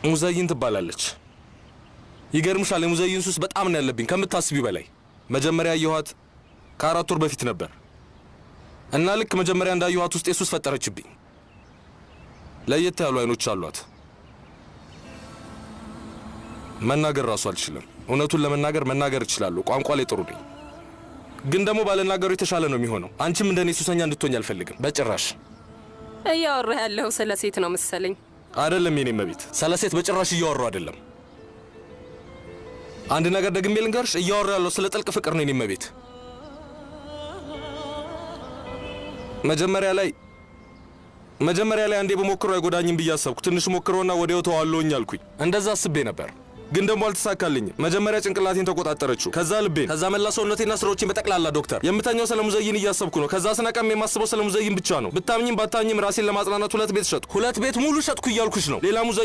ሙዘይን ትባላለች። ይገርምሻል፣ የሙዘይን ሱስ በጣም ነው ያለብኝ ከምታስቢው በላይ። መጀመሪያ ያየኋት ከ4 ወር በፊት ነበር እና ልክ መጀመሪያ እንዳየኋት ውስጤ ሱስ ፈጠረችብኝ። ለየት ያሉ አይኖች አሏት። መናገር ራሱ አልችልም። እውነቱን ለመናገር መናገር እችላለሁ፣ ቋንቋ ላይ ጥሩ ነኝ። ግን ደግሞ ባልናገሩ የተሻለ ነው የሚሆነው። አንቺም እንደኔ ሱሰኛ እንድትሆኝ አልፈልግም በጭራሽ። እያወራህ ያለው ስለ ሴት ነው መሰለኝ። አይደለም የኔ እመቤት፣ ስለ ሴት በጭራሽ እያወራሁ አይደለም። አንድ ነገር ደግሜ ልንገርሽ፣ እያወራሁ ያለው ስለ ጥልቅ ፍቅር ነው የኔ እመቤት። መጀመሪያ ላይ መጀመሪያ ላይ አንዴ ብሞክረው አይጎዳኝም ብዬ አሰብኩ። ትንሽ ሞክሮና ወዲያው ተዋለሁኝ አልኩኝ። እንደዛ አስቤ ነበር፣ ግን ደግሞ አልተሳካልኝም። መጀመሪያ ጭንቅላቴን ተቆጣጠረችው፣ ከዛ ልቤን፣ ከዛ መላ ሰውነቴና ስራዎቼን በጠቅላላ። ዶክተር፣ የምተኛው ስለ ሙዘይን እያሰብኩ ነው። ከዛ ስነቃም የማስበው ስለ ሙዘይን ብቻ ነው። ብታምኝም ባታምኝም ራሴን ለማጽናናት ሁለት ቤት ሸጥኩ። ሁለት ቤት ሙሉ ሸጥኩ እያልኩሽ ነው። ሌላ ሙዘይን